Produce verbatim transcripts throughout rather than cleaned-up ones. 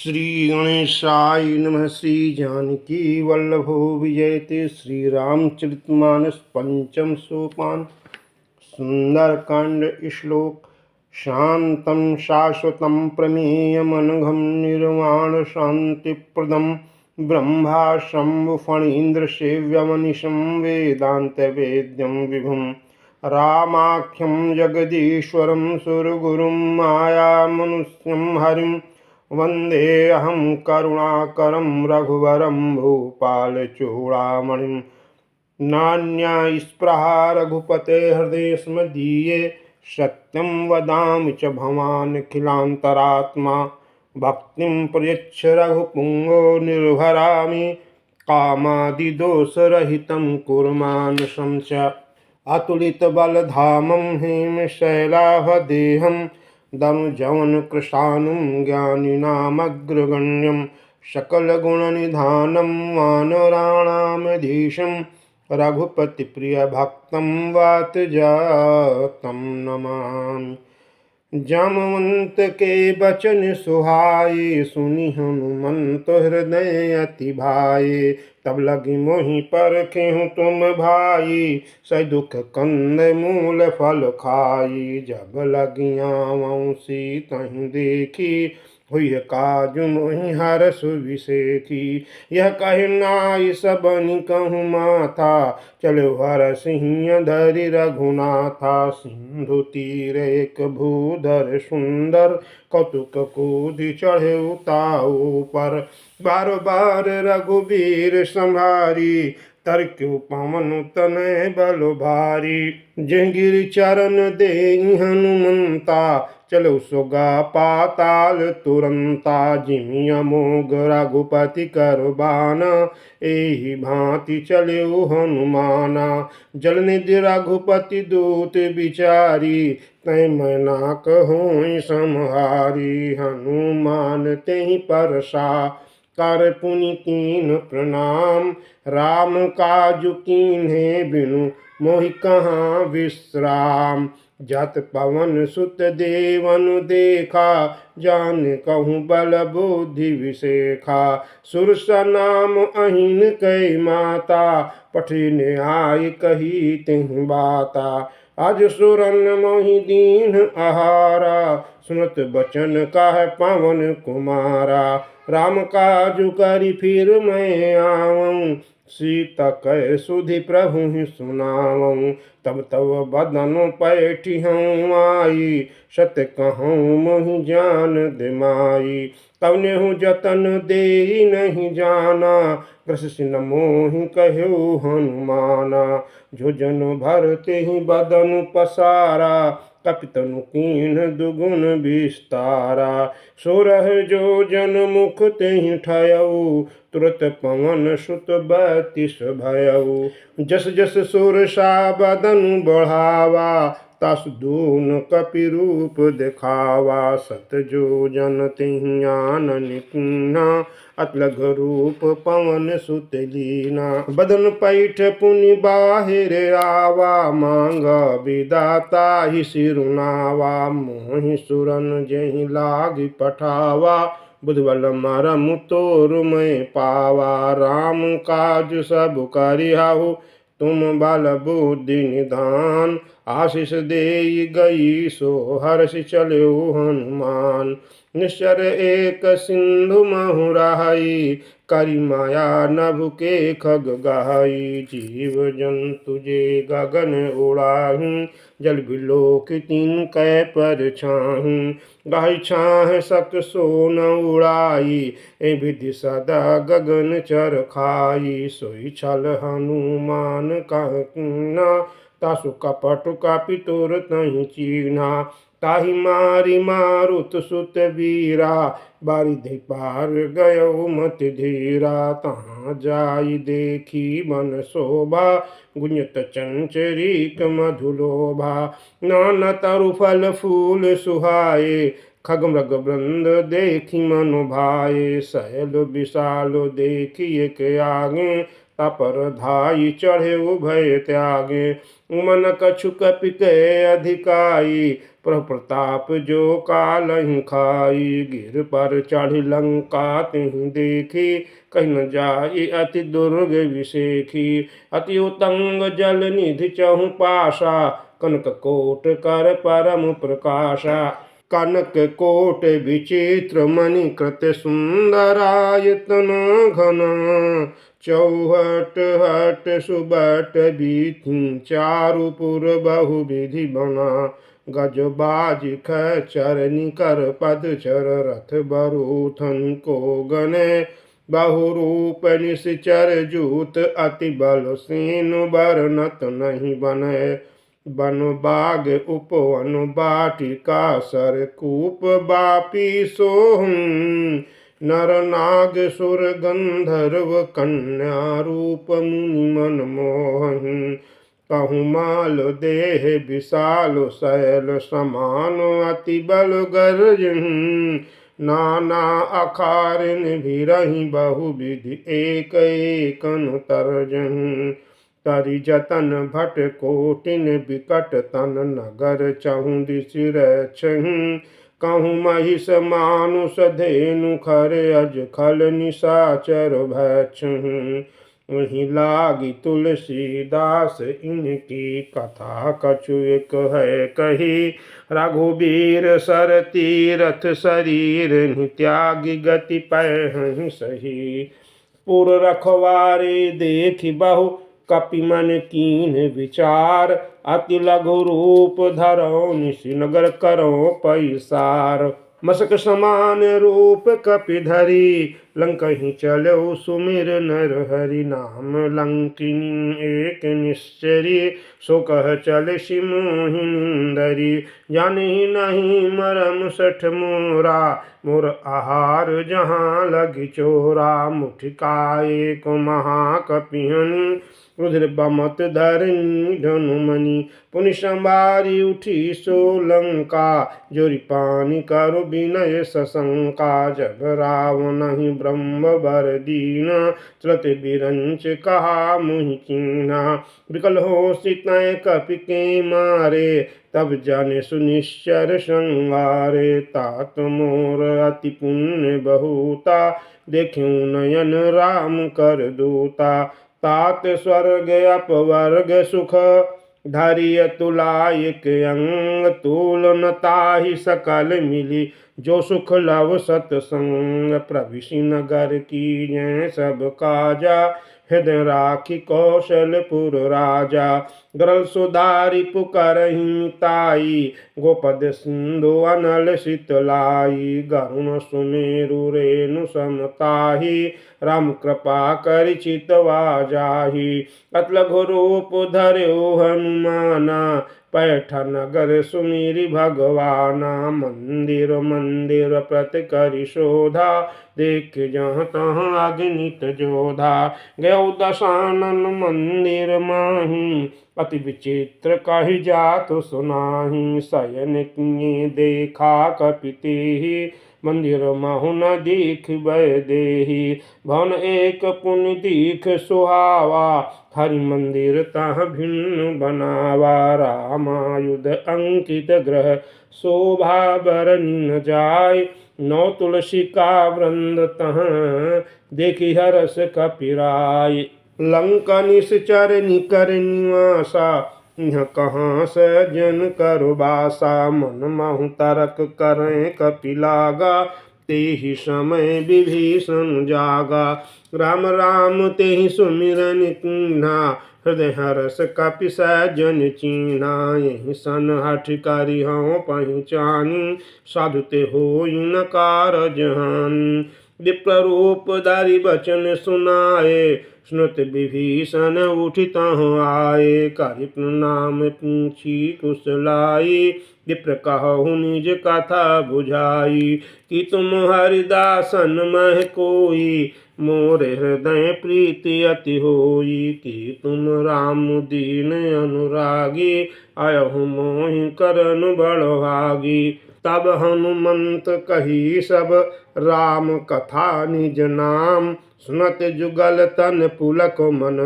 श्री गणेशाय नमः। श्री जानकी वल्लभो विजयते। श्री रामचरित मानस पंचम सोपान। सुंदरकांड श्लोक। शांतं शाश्वतं प्रमेयमनघं निर्वाण शांतिप्रदं ब्रह्मा शंभु फणींद्र सेव्यमनिशं वेदांत वेद्यं विभुं रामाख्यं जगदीश्वरं सुरगुरुं मायामनुष्यं हरिं वंदेऽहं करुणाकरं रघुवरं भूपालचूड़ामणिम्। नान्या स्पृहा रघुपते हृदयेऽस्मदीये सत्यं वदामि च भवानखिलान्तरात्मा भक्तिं प्रयच्छ रघुपुंगो निर्भरामि कामादिदोषरहितं कुर्मानसं च। अतुलितबलधामं हेमशैलाभदेहं दनुजवनकृशानुं ज्ञानिनामग्रगण्यं सकलगुणनिधानं वानराणामधीशं रघुपतिप्रियभक्तं वातजातं नमामि। जामवंत के बचन सुहाए, सुनि हनुमंत हृदय अति भाए। तब लगी मोहि परखेहु तुम भाई, सहि दुख कंदमूल फल खाई। जब लगी आवंसि तहि देखि, हुइह काजु मोहि हरषु विसेखि। यह कहि नाइ सबनि कहु माथा, चलेउ हरषिहिं धरि रघुनाथा। सिंधु तीर एक भूधर सुंदर, कौतुक कूदि चढ़ेउ ताऊ पर। बार बार रघुबीर संभारि, तरक्यो पवन तनय बल भारी। जेहि गिरि चरण देइ हनुमंता, चलेउ सोगा पाताल तुरंता। जिमि अमोघ रघुपति कर बाना, एहि भांति चलेउ हनुमाना। जलनिधि रघुपति दूत बिचारी, तैं मैनाक होई सम्हारी। हनुमान तेहि परसा, कर पुनि कीन्ह प्रणाम। राम काजु कीन्हे बिनु मोहि कहाँ विश्राम। जात पवन सुत देवनु देखा, जान कहूँ बल बुद्धि विसेखा। सुरसा नाम अहिन कै माता, पठिन आइ कही तिहि बाता। अज सुरन मोहि दीन्ह आहारा, सुनत बचन कह पवन कुमारा। राम काजु करि फिर मैं आवौं, सीता कै सुधि प्रभुहि सुनावौं। तब तब बदन पैठिहौं आई, सत कहौं मोहि जान दे माई। तब नेहु जतन देइ नहीं जाना, ग्रसिसिन मोहि कहेउ हनुमाना। जो जन भर तेहि बदन पसारा, कपि तनु कीन्ह दुगुन विस्तारा। सोरह जो जन मुख तेहि ठयउ, तुरत पवन सुत बत्तीस भयउ। जस जस सुरसा बदन बढ़ावा, तस दून कपि रूप देखावा। सत जो जन तेहि आनन कीन्हा, अति लघु रूप पवन सुत लीन्हा। बदन पैठ पुनि बाहिर आवा, मांग बिदा ताहि सिरुनावा। मोहि सुरन जेहि लागि पठावा, बुधि बल मरम तोर मैं पावा। राम काज सब करिहउ तुम बल बुद्धि निधान। आशीष देइ गई सो हरषि चलेउ हनुमान। निश्चर एक सिंधु महु रहइ, करि माया नभु के खग गहइ। जीव जंतु जे गगन उड़ाही, जल बिलोक तिनकै पर छाही। गाहि छाह सक सो न उड़ाई, ए विधि सदा गगन चर खाई। सोई छल हनुमान कह कीन्हा, तासु कपट कपि तुरतहि चीन्हा। ताहि मारि मारुत सुत बीरा, बारिधि पार गयउ मति धीरा। तहाँ जाइ देखि बन शोभा, गुंजत चंचरीक मधुलोभा। नाना तरु फल फूल सुहाए, खग मृग वृंद देखि मनु भाए। सैल विशाल देखि एक आगे, तपर धाइ चढ़े उभय त्यागे। मन कछु कपि के अधिकाई, प्रभु प्रताप जो कालहि खाई। गिर पर चढ़ि लंका तिहि देखि, कहि न जाइ अति दुर्ग विसेखि। अति उतंग जल निधि चहुपासा, कनक कोट कर परम प्रकासा। कनक कोट विचित्र मणि कृत सुंदरायतन घन। चौहट हट सुबट बीथी चारु पुर बहु विधि बना। गज बाजि खच्चर निकर पदचर रथ बरूथन को गने। बहु रूप निसिचर जूत अति बल सेनु बरनत नहीं बने। बन बाग उपवन बाटिका सर कूप बापी सोहन। नर नाग सुर गंधर्व कन्या रूप मुनि मन मोहन। कहु माल देह विशाल शैल समान अति बल गर्जन। नाना अखारिन भिरहि बहु विधि एक एकन तर्जन। तरि जतन भट कोटिन बिकट तन नगर चहुँ दिसि रक्षहि। कहु महिष मानुष धेनु खर अज खल निसाचर भक्षहि। उहि लागि तुलसीदास इनकी कथा कछु एक है कही। रघुबीर सर तीरथ सरीर निहि त्यागि गति पैहहि सही। पुर रखवारे देखि बहु कपि मन कीन्ह विचार। अति लघु रूप धरौ निसि नगर करौ पैसार। मसक समान रूप कपि धरी लंकहि चलौ सुमिर नर हरि। नाम लंकिनी एक निश्चरी सो कह चलसि मोहि नींदरी। जानहि नहीं मरम सठ मोरा मोर आहार जहाँ लगि चोरा। मुठिका एक महाकपिहनि रुधिर बमत धरनी धनुमनि। पुनि संभारि उठि सो लंका जोरि पानि करु बिनय ससंका। जब रावनहि ब्रह्म बर दीना चलत बिरंच कहा मुहि कीन्हा। बिकल होसि तैं कपि के मारे तब जाने सुनिश्चर संहारे। तात मोर अति पुण्य बहुता देखेउ नयन राम कर दूता। तात स्वर्ग अपवर्ग सुख धरि अतुला एक अंग। तूल न ताहि सकल मिली जो सुख लव सतसंग। प्रविशि नगर कीजें सब काजा हृदय राखि कौशलपुर राजा। गरल सुधारि पुकरहिं ताई गोपद सिंधु अनल सित लाई। गरुण सुमेरु रेणु सम ताहि राम कृपा करि चितवा जाहि। अति लघु रूप धर्यो हनुमाना पैठा नगर सुमिरि भगवाना। मंदिर मंदिर प्रति करि शोधा देख जहाँ तहाँ अगणित जोधा। गयो दशानन मंदिर माहि अति विचित्र कहि जातु सुनाहि। सयन किए देखा कपि तेहि मंदिर महु न देखिबै देहि। भवन एक पुनि दीख सुहावा हरि मंदिर तह भिन्न बनावा। रामायुध अंकित गृह शोभा बरनि न जाय। नौ तुलसी का वृंद तह देखि हरष कपि राय। लंका निसचर निकर निवासा इह कहाँ सज्जन करो बासा। मन महु तरक करें कपि लागा तेहि समय विभीषण जागा। राम राम तेहि सुमिरन कीन्हा हृदय हरष कपि सज्जन चीन्हा। यहि सन हठ करि हौं पहिचानी साधु ते होई न कारज हानि। विप्र रूप धरि बचन सुनाए सुनत विभीषण उठि तहँ आए। करि प्रणाम पूछी कुशलाई विप्र कहु निज कथा बुझाई। कि तुम हरिदासन मह कोई मोर हृदय प्रीति अति होई। कि तुम राम दीन अनुरागी अयहु मोहि करन बड़ भागी। तब हनुमंत कही सब राम कथा निज नाम। सुनत जुगल तन पुलक मन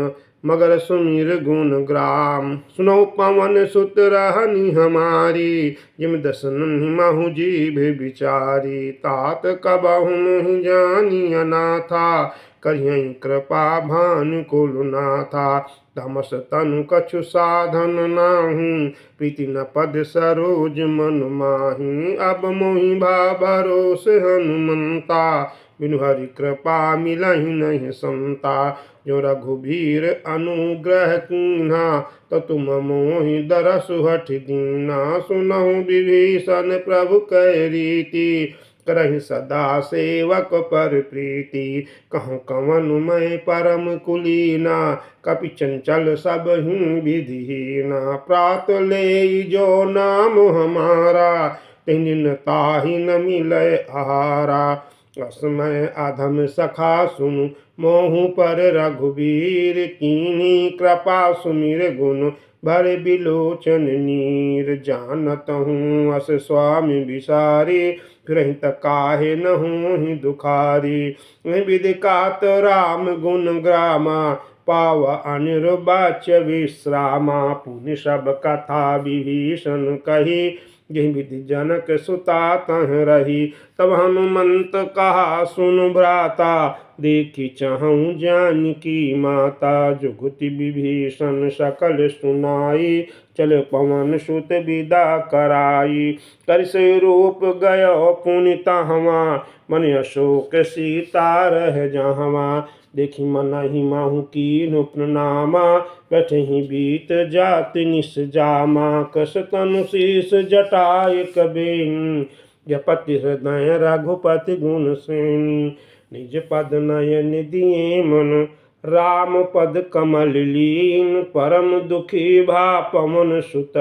मगर सुमिर गुण ग्राम। सुनहु पवन सुत रहनि हमारी, जिम दस नन्हि महु जीभ बिचारी। तात कबहुँ मोहि जानि अनाथा, करिहैं कृपा भानु कुलनाथा। तामस तनु कछु साधन नाहीं, प्रीति न पद सरोज मन माहीं। अब मोहि भा भरोस हनुमंता, बिनु हरि कृपा मिलहि नहीं संता। जो रघुबीर अनुग्रह कीन्हा, तो तुम मोहि दरसु हठ दीन्हा। सुनहु विभीषन प्रभु कहि रीति, करहिं सदा सेवक पर प्रीति। कहूँ कवन मैं परम कुलीना, कपि चंचल सबहिं विधिहीना। प्रात लेइ जो नाम हमारा, तिन दिन ताहि न मिलै आहारा। अस मय अधम सखा सुनु, मोहु पर रघुबीर। कीन्ही कृपा सुमिर गुन भरे बिलोचन नीर। जानत हूँ अस स्वामी बिसारी, फिरहिं त काहे न होहिं दुखारी। एह विधि कहत राम गुन ग्रामा, पावा अनिरुबाच विश्रामा। पुनि सब कथा विभीषन कही, जेहि विधि जनक सुता तह रही। तब हनुमंत कहा सुन भ्राता, देखि चहउँ जानकी माता। जुगति विभीषन सकल सुनाई, चले पवन सुत बिदा कराई। करि सोइ रूप गयो पुनि तहवाँ, मनि अशोक सीता रह जहवाँ। देखि मनहि माहु कीन्हु प्रनामा, बैठहिं बीत जाति निस जामा। कस तनु सीस जटा एक बेनी, जपति हृदय रघुपति गुन सेनी। निज पद नयन दिए मन, राम पद कमल लीन। परम दुखी भा पवन सुत,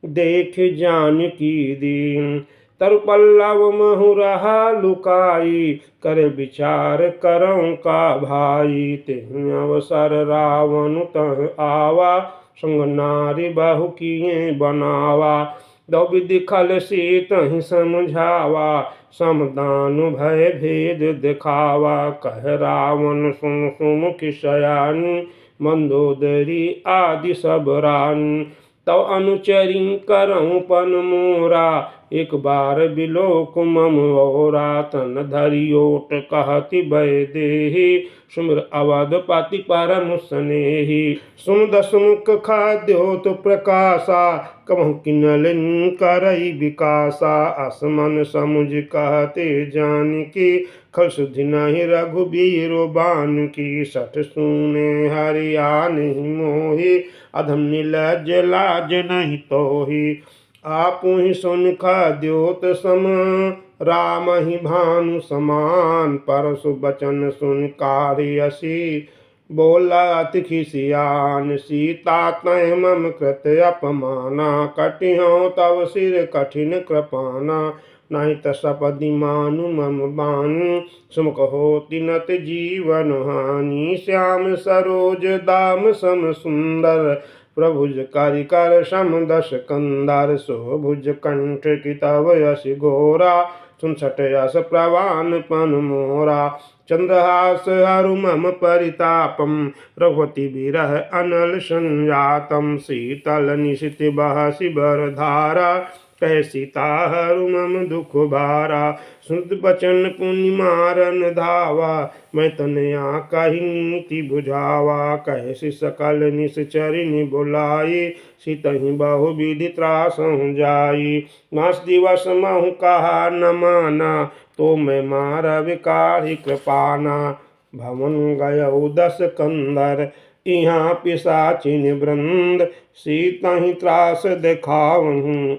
देखि जानकी दीन। तरु पल्लव महु रहा लुकाई, करे विचार करउँ का भाई। तेहि अवसर रावण तह आवा, संग नारी बहु किए बनावा। दउ विधि खल सीतहि समुझावा, सम दान भय भेद देखावा। कह रावण सुन सुमुखि सयानी, मंदोदरी आदि सब रानी। तव अनुचरी करउँ पन मोरा, एक बार बिलोक मम ओरा। तन धरि ओट कहति वैदेही, सुमिर अवधपति परम सनेही। सुन दसमुख खद्योत प्रकासा, कबहुँ किनलिन करइ विकासा। अस मन समुझि कहति जानकी, खल सुधि नहीं रघुबीर बानकी। सठ सूने हरि आनहि मोही, अधम निलज्ज लाज नहीं तोही। आपहि सुनि खद्योत सम, रामहि भानु समान। परसु बचन सुनि काढ़ि असि, बोला अति खिसियान। सीता तैं मम कृत अपमाना, कटिहउँ तव सिर कठिन कृपाना। नाहीं त सपदि मानु मम बानी, सुमुख होति नत जीवन हानि। श्याम सरोज दाम सम सुंदर, प्रभुज करि कर सम दस कंदर। सोभुज कंठ की तव असि घोरा, सुन सठ अस प्रवान पन मोरा। चंद्रहास हरु मम परितापम, रघुपति विरह अनल संजातम। शीतल निशित बहसि बर धारा, कहे सीता हरु मम दुख भारा। सुनत बचन पुनि मारन धावा, मैं तनया कहि नीति बुझावा। कहेसि सकल निशिचरिनि बोलाई, सितहि बहु विधि त्रासहु जाई। मास दिवस महु कहा न माना, तो मैं मारबि काढ़ि कृपाना। भवन गयउ दस कंदर, इहाँ पिशाचिनि वृंद, सीतहि त्रास देखावहु,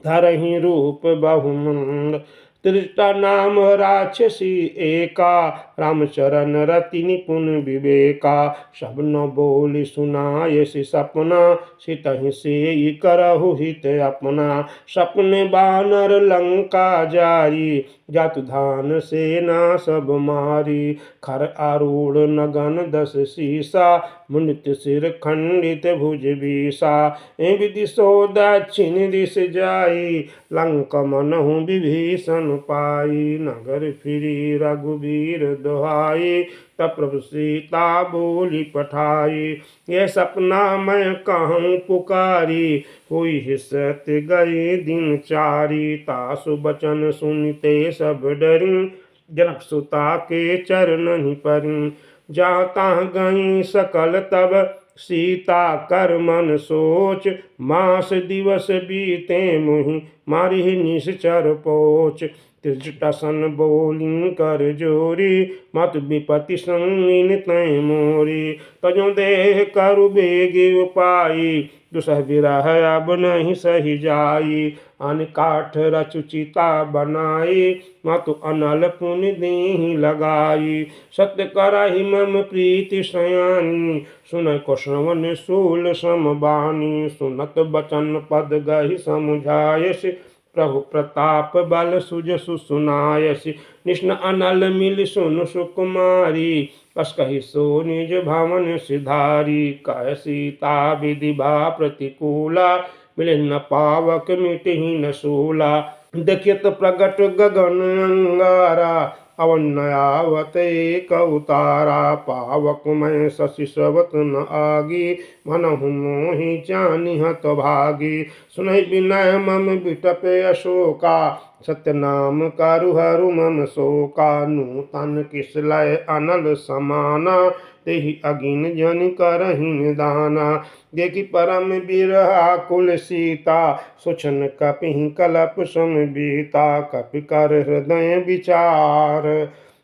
धरहिं रूप बहुमंद। त्रिजटा नाम राक्षसी एका, रामचरण रति निपुन विवेका। सब न बोलि सुनायसि सपना, सितहि सेई करहु हित अपना। सपने बानर लंका जाई, जातु धान सेना सब मारी। खर आरूढ़ नगन दस सीसा, मुंडित सिर खंडित भुज बीसा। ए विधि सो दक्षिण दिस जाई, लंक मनहु विभीषण पाई। नगर फिरी रघुबीर दोहाई, तब प्रभु सीता बोली पठाई। यह सपना मैं कहूँ पुकारी, हुई ही सत्य गए दिन चारी। तासु बचन सुनिते सब डरी, जनक सुता के चरणनि परी। जहाँ तहाँ गई सकल तब सीता कर मन सोच, मास दिवस बीते मुहि मारिहि निशिचर पोच। त्रिजटसन बोलिं कर जोरी, मत विपति संगिन तैं मोरी। तजो देह करु बेग उपाई, दुसह विरह अब नहीं सहि जाई। आनि काठ रचु चिता बनाई, मातु अनल पुनि देहि लगाई। सत्य करहि मम प्रीति सयानी, सुनहि को श्रवण सूल सम बानी। सुनत बचन पद गहि समुझायसि, प्रभु प्रताप बल सुजसु सुनायसि। निस्न अनल मिलि सुनु सुकुमारी, अस कहि सो निज भवन सिधारी। कह सीता विधि भा प्रतिकूला, मिलहि न पावक मिटहि न सूला। देखित प्रगट गगन अंगारा, अवन न आवत एक उतारा। पावक मैं शशि स्रवत न आगी, मनहु मोहि जानि हत भागी। सुनहि विनय मम विटप अशोका, सत्य नाम करु हरु मम शोका। नूतन किस लय अनल समाना, तेहि अगिन जनि करहिं निदाना। देखि परम विरह आकुल सीता, सोचन कपिहि कलप सम बीता। कपि कर हृदय विचार,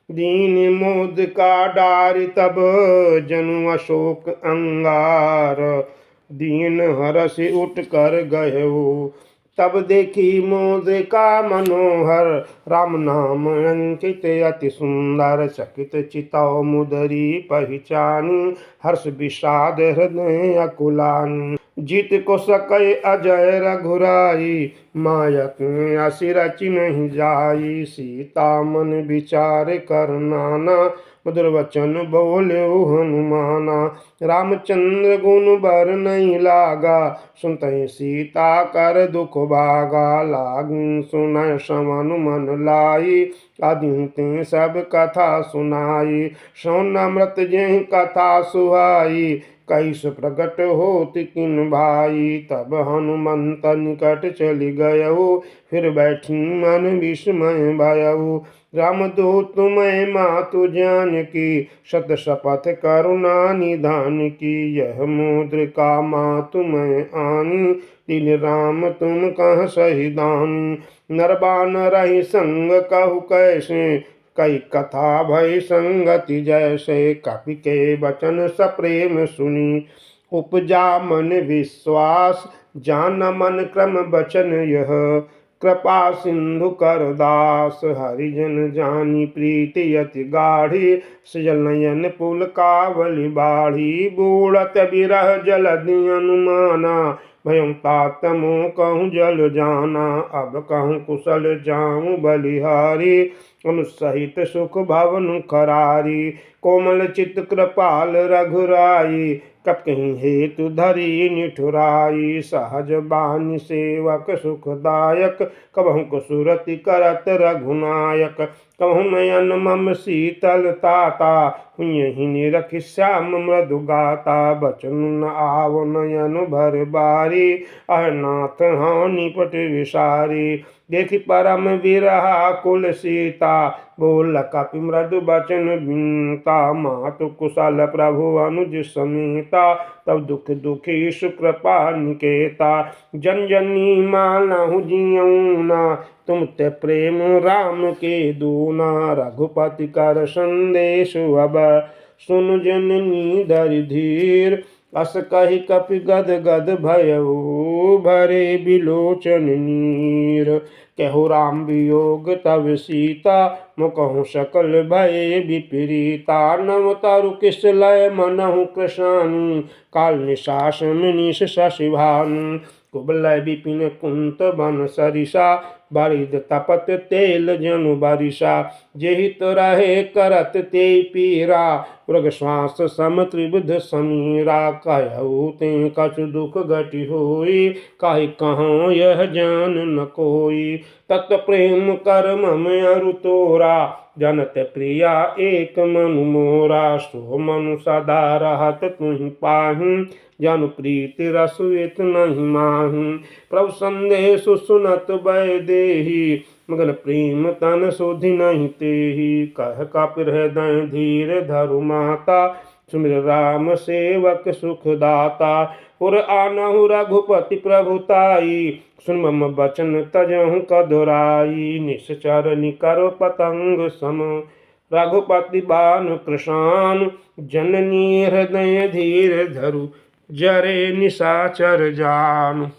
दीन मोद का डारि तब जनु अशोक अंगार। दीन हरषि उठ कर गयो, तब देखि मोद का मनोहर। राम नाम अंकित अति सुंदर, चकित चितौ मुदरी पहिचानी। हर्ष विषाद हृदय अकुलानी। जीत को सकै अजय रघुराई, माया के असिरचि नहीं जाई। सीता मन विचार कर नाना, मधुर वचन बोले हनुमाना। रामचंद्र गुण बर नहीं लागा, सुनतहि सीता कर दुख भागा। लागी सुनय श्रवण मन लाई, आदि ते सब कथा सुनाई। श्रवण अमृत जेहि कथा सुहाई, कैस प्रगट होत किन भाई। तब हनुमंत निकट चलि गयउ, फिर बैठी मन विस्मय भयउ। रामदूत मैं मातु जानकी, सत सपथ करुणा निधान की। यह मुद्रिका मातु मैं आनी, दीन राम तुम कह सही दानी। नर बानरहि संग कहु कैसे, कई कथा भई संगति जैसे। कपि के वचन सप्रेम सुनी, उपजा मन विश्वास, जान मन क्रम वचन यह। कृपा सिंधु कर दास, हरिजन जानी प्रीति अति गाढ़ी। सजल नयन पुलकावली बाढ़ी, बूड़त विरह जलधि अनुमाना। भयउ तात मोह कहूँ जल जाना, अब कहूँ कुशल जाऊँ बलिहारी। अनुज सहित सुख भवनु खरारी, कोमल चित कृपाल रघुराई। कपि कहि हेतु धरी निठुराई, सहज बानि सेवक सुखदायक। कबहुँ को सुरति करत रघुनायक, कबहुँ नयन मम शीतल ताता। हुइँहि निरखि श्याम मृदु गाता, बचन न आवो नयन भर बारी। अह नाथ हौं निपट विसारी। देखि परम विरह आकुल सीता, बोल कपि मृदु बचन बीनता। मातु कुशल प्रभु अनुज समेता, तब दुख दुखी सुकृपा निकेता। जन जनी मानहु जियउँ ना, तुम ते प्रेम राम के दूना। रघुपति कर संदेश अब, सुन जननी धरि धीर। अस कहि कपि गद गद भयउ, भरे बिलोचन नीर। कहु राम वियोग तब सीता, मुकहु सकल भये विपरीता। नव तरु किस लय मनहु कृशानु, काल निसास मनीष शशि भानु। कुबलय विपिन कुंत बन सरिसा, बारिद तपत तेल जनु बरिसा। जेहि तो रहे करत तेइ पीरा, मृग श्वास सम त्रिविध समीरा। कहउ तें कछु दुख घटि होई, काहे कहौं यह जान न कोई, तत प्रेम कर मम अरु तोरा। जनत प्रिया एक मनु मोरा, सो मनु सदा रहत तुहि पाहि। जनु प्रीति रस इतनहि माहि। प्रभु संदेश सुनत वैदेही, मगन प्रेम तन सुधि नहि तेही। कह कपिर हृदय धीर धरु माता, सुमिर राम सेवक सुखदाता। उर आनहु रघुपति प्रभु ताई, सुन मम बचन तजहु कदुराई। निसचर निकर पतंग सम, रघुपति बान कृशान। जननी हृदय धीर धरु, जरे निसाचर जान।